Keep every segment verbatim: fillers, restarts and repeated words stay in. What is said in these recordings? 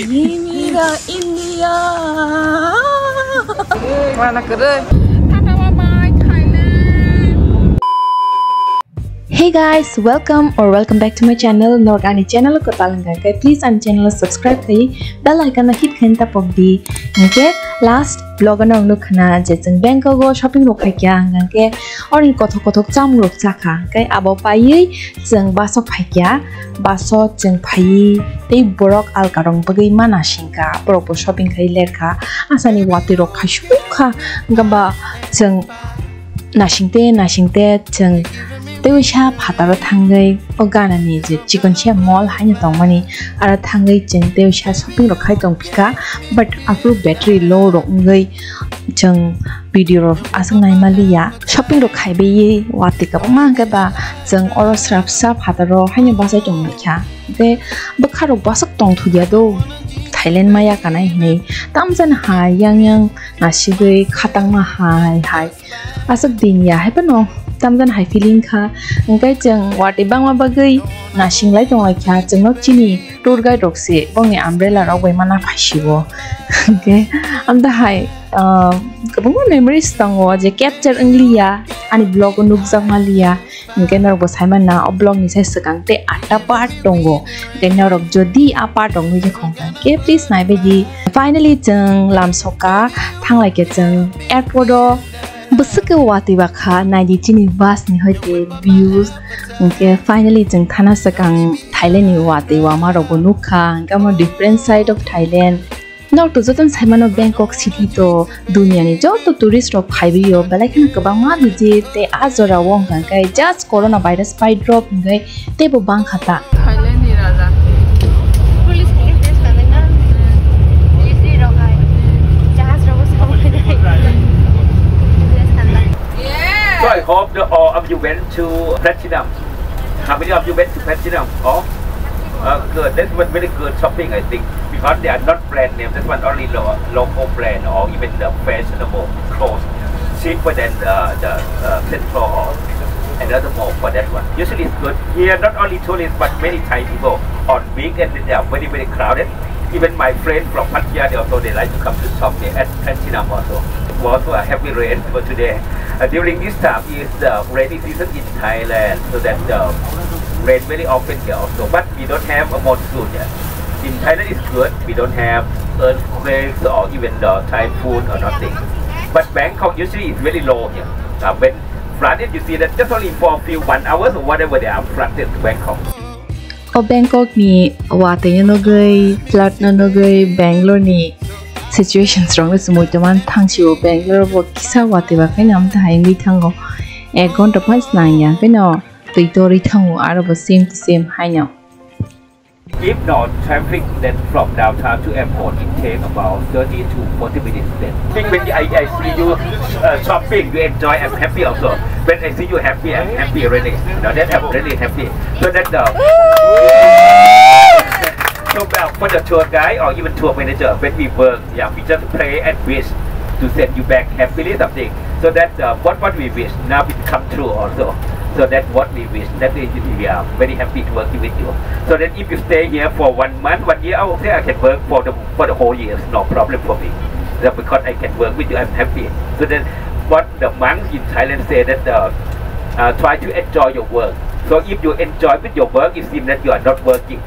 India, India. Mana kwrwi. Tata bye bye, Thailand. Hey guys, welcome or welcome back to my channel. Norok ani channel o kwtal wngkha khe, please ani channel o subscribe khai bell icon o hit khaina tapok di. Hinkhe last vlog o nokno khna je chwng Bangkok o shopping rok khaikha, hinkhe oroni kothok kothok chamung rok chakha, hinkhe abo paiwi chwng bus o phaikha. Bus o chwng phaiwi tei borok alka rok bagwi ma nasingkha, borok bo shopping khai lerkha, asani watwi rok khaisukha, hinkhe ba chwng nasingte nasingte chwng tei uisa phataro thangwi o ganani je chikon se mall haino tongmani aro thangwi chwng tei uisa shopping rok khai tongphikha, but aphuru battery low rok wngwi chwng video rok aswk naima liya. Shopping rok khaiwi watwi kwbangma hwnkhe ba chwng oro srapsa phataro haino bachai tongkha. Hwnkhe bwkha rok bwswk tongthokya do, Thailand maya kanai hinwi tamjani hai yang yang nasigwi khatangma hai hai. Aswk din ya hai phano tamjani hai feeling kha. Hwnkhe chwng watwi bangma bagwi nasinglai tonglaikha. Chwngno chini tour guide rok se bongni umbrella rok bai mana phaisio. Hwnkhe amda hai, ah, kwbangma memories tongo je capture wngliya, ani vlog o nukjakma liya. Hwnkhe norok bo saimano o vlog ni sai swkang tei atta part tongo. Hwnkhe norok jodi a part rok nugwi khongkha khe please naibaidi. Finally chwng lamsoka thanglaikhe chwng airport o. Bwswk khe watwi bakha naidi chini bus ni hoite views. Hwnkhe finally chwng thana swkang Thailand ni watwi wama rok bo nukha. Hwnkhe omo different side of Thailand. Norok to jotono saimano Bangkok city to duniani joto tourist rok phaiwi o belai kheno kwbangma visit tei a jora o wngkha khe just corona virus pai drop hwnkhe teibo bangkha ta. Thailand ni raja. Police ni case kanai na. Police ni rok hai. Jahaj rok bo samung kanai. Yes. So I hope that all of you went to Platinum. How many of you went to Platinum? Oh, uh, good. That was very good shopping, I think, because they are not brand name. That one only lo- local brand or even the fashionable clothes, cheaper than the, the uh, Central or another mall for that one. Usually it's good. Here, not only tourists, but many Thai people on weekend, they are very, very crowded. Even my friend from Pattaya, they also they like to come to shop there at Platinum also. We also a heavy rain for today. Uh, during this time is the rainy season in Thailand, so that uh, rain very often here also. But we don't have a monsoon here. In Thailand it's good. We don't have earthquakes or even the typhoon or nothing. But Bangkok usually is very low here. Uh, when flooded, you see that just only for a few one hours or whatever they are flooded Bangkok. O Bangkok ni watwi no nugwi, flood no nugwi, Bangalore ni situations rok no chumui tongma thang sio. Bangalore bo kisa watwi ba khe nam ta hai wngwi thango. Ek ghonta phai snang ya khe no twi torwi thango aro bo same to same hai no. If not traffic, then from downtown to airport, it take about thirty to forty minutes then. I think when I, I see you uh, shopping, you enjoy, I'm happy also. When I see you happy, I'm happy really. Now that I'm really happy. So that the so uh, for the tour guide or even tour manager, when we work, yeah, we just pray and wish to send you back happily something. So that uh, what what we wish now it come true also. So that what we wish, that is we are very happy to work with you. So that if you stay here for one month, one year, I will say I can work for the for the whole year, no problem for me. So because I can work with you, I'm happy. So then what the monk in Thailand say that uh, uh, try to enjoy your work. So if you enjoy with your work, it seems that you are not working.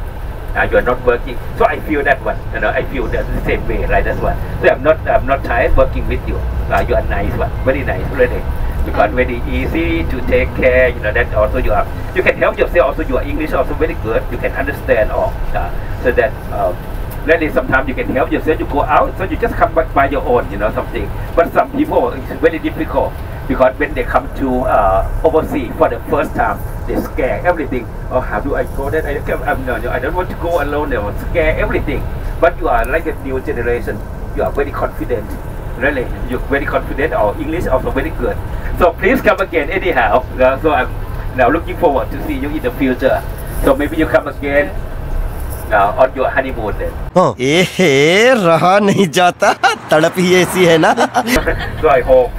Uh, you are not working. So I feel that one. You know, I feel that the same way, right? That's one. So I'm not, I'm not tired working with you. Uh, you are nice one, very nice, really. Because very easy to take care. You know that also you are. You can help yourself. Also, your English also very good. You can understand all. Uh, so that um, really sometimes you can help yourself. You go out, so you just come back by your own. You know something. But some people it's very difficult because when they come to uh, overseas for the first time, they scare everything. Oh, how do I go that? I, can't, I'm, no, no, I don't want to go alone. They will scare everything. But you are like a new generation. You are very confident. Really, you're very confident. Our English also very good. So please come again anyhow. Uh, so I'm now looking forward to see you in the future. So maybe you come again uh, on your honeymoon then. हाँ। ए हे, रहा नहीं जाता, तड़प ही ऐसी है ना। So I hope.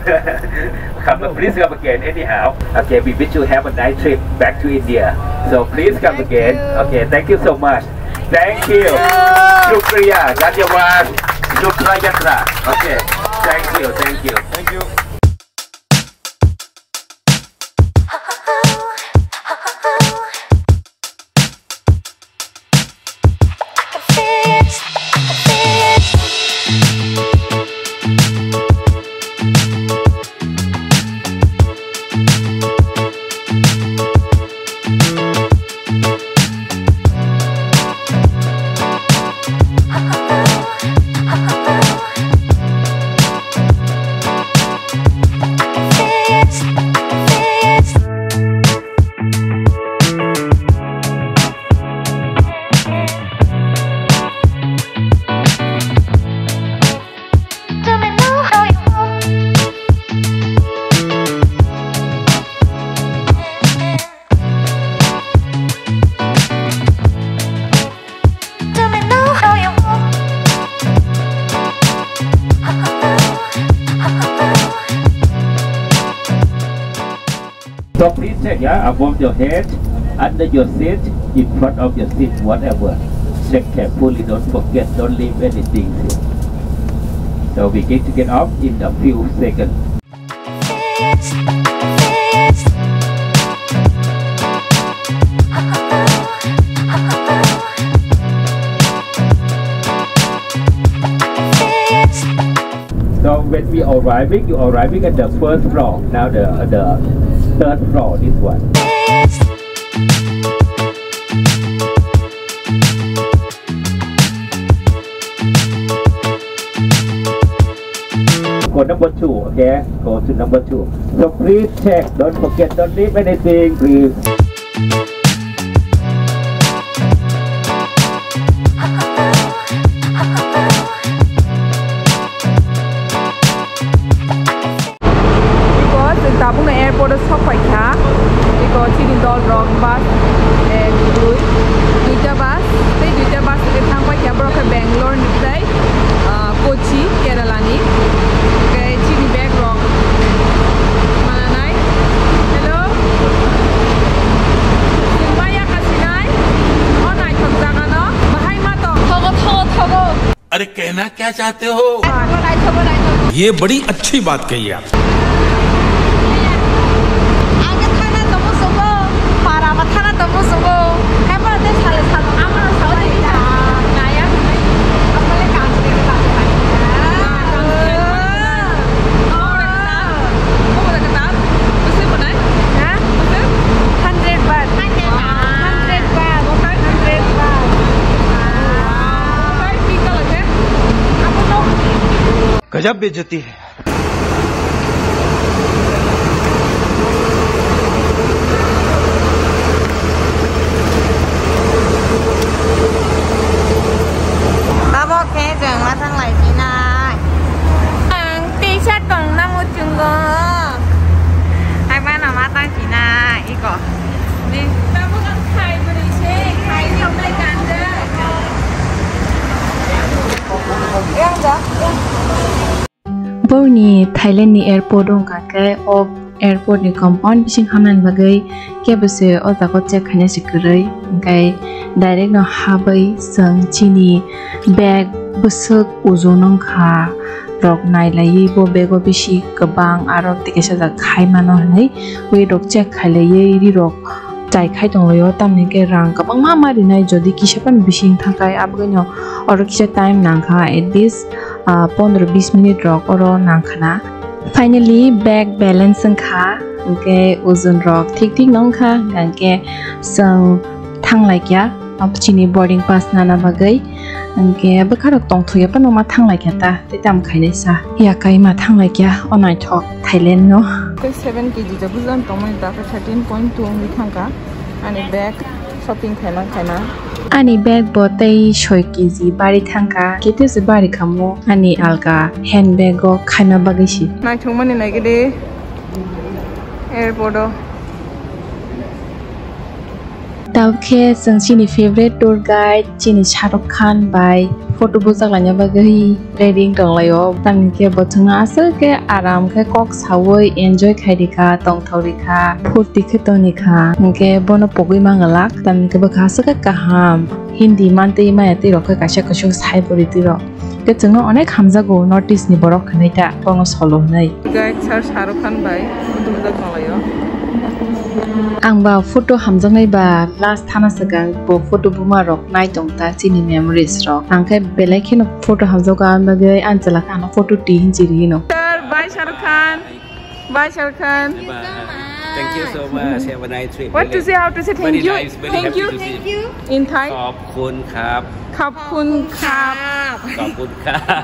Come, please come again anyhow. Okay, we wish you have a nice trip back to India. So please come again. Okay, thank you so much. Thank you. Shukriya. Dhanyawad. Shubh Yatra. Okay. Thank you. Thank you. Thank you. So please check, yeah, above your head, under your seat, in front of your seat, whatever. Check carefully, don't forget, don't leave anything here. So we going to get off in a few seconds. So when we arriving, you arriving at the first floor. Now the the third floor, this one. Go number two, okay? Go to number two. So please check. Don't forget. Don't leave anything, please. Iko chwng tabukno airport o sok paikha. Iko chini dol rok bus, ek, dui, duita bus, tei duita bus rwgwi thang paikha. Borok khe Bangalore ni tei, ah, Kochi, Kerala ni. Tei chini bag rok mananai. Hello. Chwng maya kha sinai. O naithok jaga no. Bahai ma tong. Thogo, thogo, thogo. अरे कहना क्या चाहते हो? ये बड़ी अच्छी बात कही आप। Hundred baht. Hundred baht. Hundred baht. गजब बेइज्जती है। Tabok khe chwng ma thang lai sinai. Ang teisa tong na muchungo. Hai mano ma tang sinai iko. Ni tabok ang khai bwrwi se, khai ni oblai ganja. Yang ja. Borni Thailand ni airport wngkha khe o airport ni compound bising hamnani bagwi kebo se o jaga o check khaina se kwrwi, hwnkhe direct no habwi chwng chini bag bwswk ujun wngkha rok nailaiwi bo bag o bisi kwbang aro tei kaisa jaga khai mano hinwi wi rok check khailaiwi ri rok chai khai tonglaio, tamni hwnkhe rang kwbangma ma rinai, jodi kisa phano bising thangkhai, aboni oro kisa time nangkha, at least, ah, pondro bis minute rok oro nangkhana. Finally, bag balance wngkha, hwnkhe ujun rok thik thik no wngkha, hwnkhe chwng thanglaikha, abo chini boarding pass nana bagwi, hwnkhe bwkha rok tongthokya phano ma thanglaikha ta. Tei tamo khainai sa yakai ma thanglai kya o naithok Thailand no. Tei seven K G je bujang tongmani dakha thirteen point two wngwi thangkha ani bag shopping khaimang khaimang. Ani bag bo tei soi K G bari thangkha, kete se bari khamu ani alga handbag o khaina bagwi si. Naithokmani naigidi airport o. Tabuk khe chwng chini favorite tour guide chini Shah Rukh Khan bai Photo bujak laina bagwi ready wng tonglaio. Tamni khe bo chwngno aswk khe aram khe kok saui enjoy khai rikha, tongthok rikha, phurti khe tong rikha. Hwnkhe bono pogwi mangalak, tamni khe bwkha aswk khe kaham. Hindi mantwi maya twi rok khe kaisa kaisa sai bo ri twi rok. Khe chwngno onek hamjago North East ni borok hwnwi ta bono solo hwnwi. Guys, sir Shahrukh Khan bai photo bujak tonglaio. Ang ba photo hamjaknai ba last thana swkang bo photo buma rok nai tong ta chini memories rok. Ang khe belai kheno photo hamjago ang bagwi ang chwla khe ano photo twi hinwi ri hino. Sir, bye Shahrukh Khan. Bye Shahrukh Khan. Bye. Thank you so much. Have a nice trip. What to say? How to say? Very thank you. Nice. Very happy to see you. Thank you. In Thai? Khop khun khap. Khop khun khap. Khop khun khap.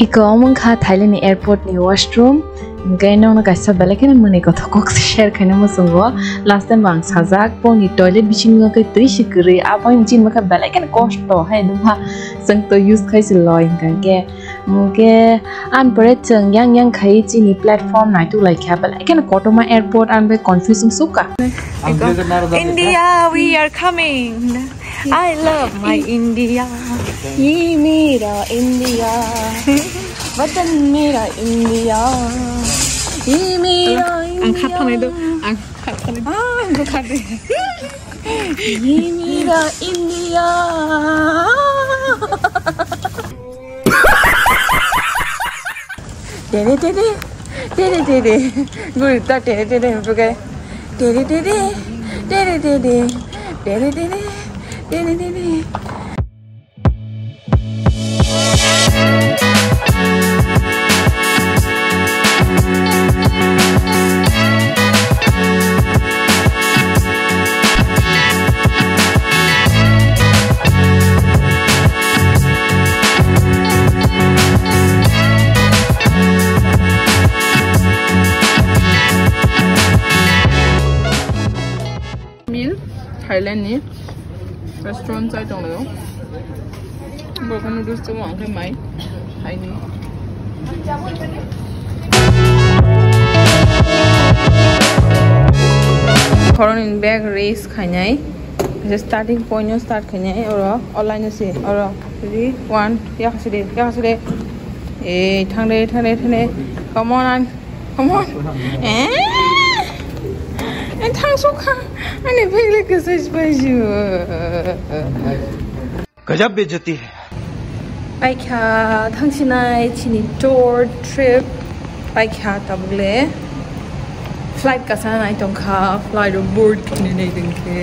Iko omo wngkha Thailand ni airport ni washroom. Hwnkhe nokno kaisa belai kheno mwnwi kothok kok share khaina muchungo. Last time bo ang sajak, boni toilet bisingo khe twi se kwrwi. Abo chini wngkha belai kheno kosto hai nokha. Chwng to use khai se loi hwnkha khe. Hwnkhe ang pore chwng yang yang khai chini platform naituk lai kha. Belai kheno kotorma airport, ang bai confuse wng sukha. India, we are coming. I love my India. Ye mera India. Watan mera India. Ye mera India. Ang khat thanai do. Ang khat thanai. Ah, ang khat de. Ye mera India. Tere tere, tere tere. Guri ta tere tere hwnkhe. Tere tere, tere tere, tere tere, tere tere. Meal, Thailand ni restaurant chai tong laio. Bo khe noodles chamo ang khe mai. Hai ni. Khoroknwi bag raise khainai. Kaisa starting point no start khainai oro, online no se oro. Ready? One, yakha se de, yakha se de. Eh, thang de, thang de, thang de. Come on, an-, come on. Eh? Eh, thang sukha. Ani bag le kasa space. Gajab bejati hai. Paikha thangsinai chini tour trip. Paikha tabuk le flight kasa nai tongkha, flight o board khini nai tongkhe.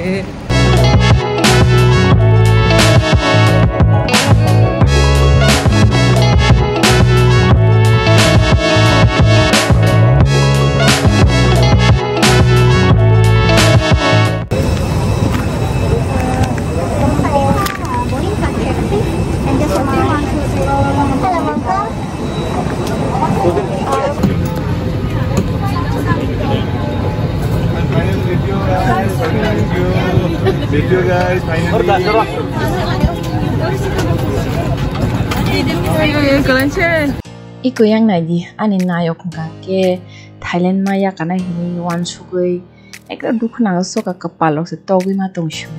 Video, guys, finally. Iko yang naidi, ani nayok hwnkha khe Thailand ma yakanai hinwi uansugwi ekdom dukhu nango, soka kwpal rok se togwi ma tong sio.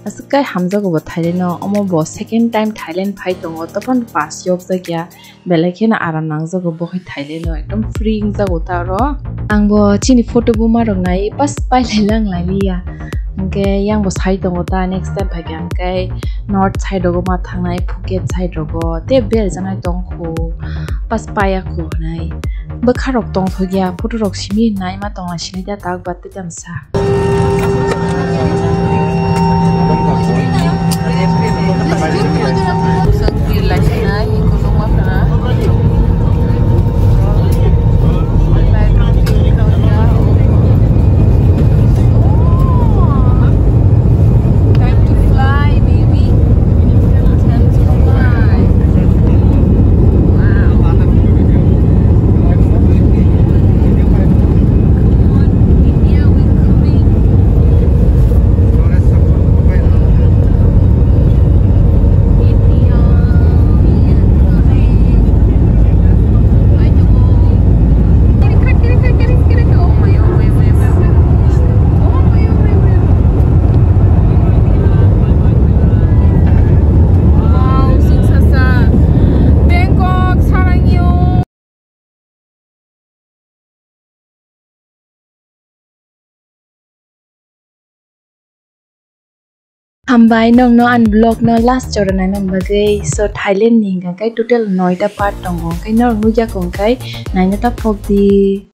Aswk kai hamjago bo Thailand o, omo bo second time Thailand phai tongo, tophano pass yok jakya. Belai kheno aram nangjago bo hai Thailand o, ekdom free wngjago ta oro. Ang bo chini photo buma rok nai pas pai lai lang lai liya. Hwnkhe yang bo sai tongo ta, next time phaikha hwnkhe north side rogo ma thangnai, Phuket side rogo tei bel janai tongkho, pas paiya kho hwnwi. Bwkha rok tongthokya, photo rok simi nai ma tongla sini ta tak ba tei tamsa. Time to fly, baby. Time to fly. Wow. Come on, India, we're coming. Hambai nokno ani vlog no last jora naina bagwi. So Thailand ni hingka kai total noita part tongo, kai norok nukya kong kai naina ta phok di.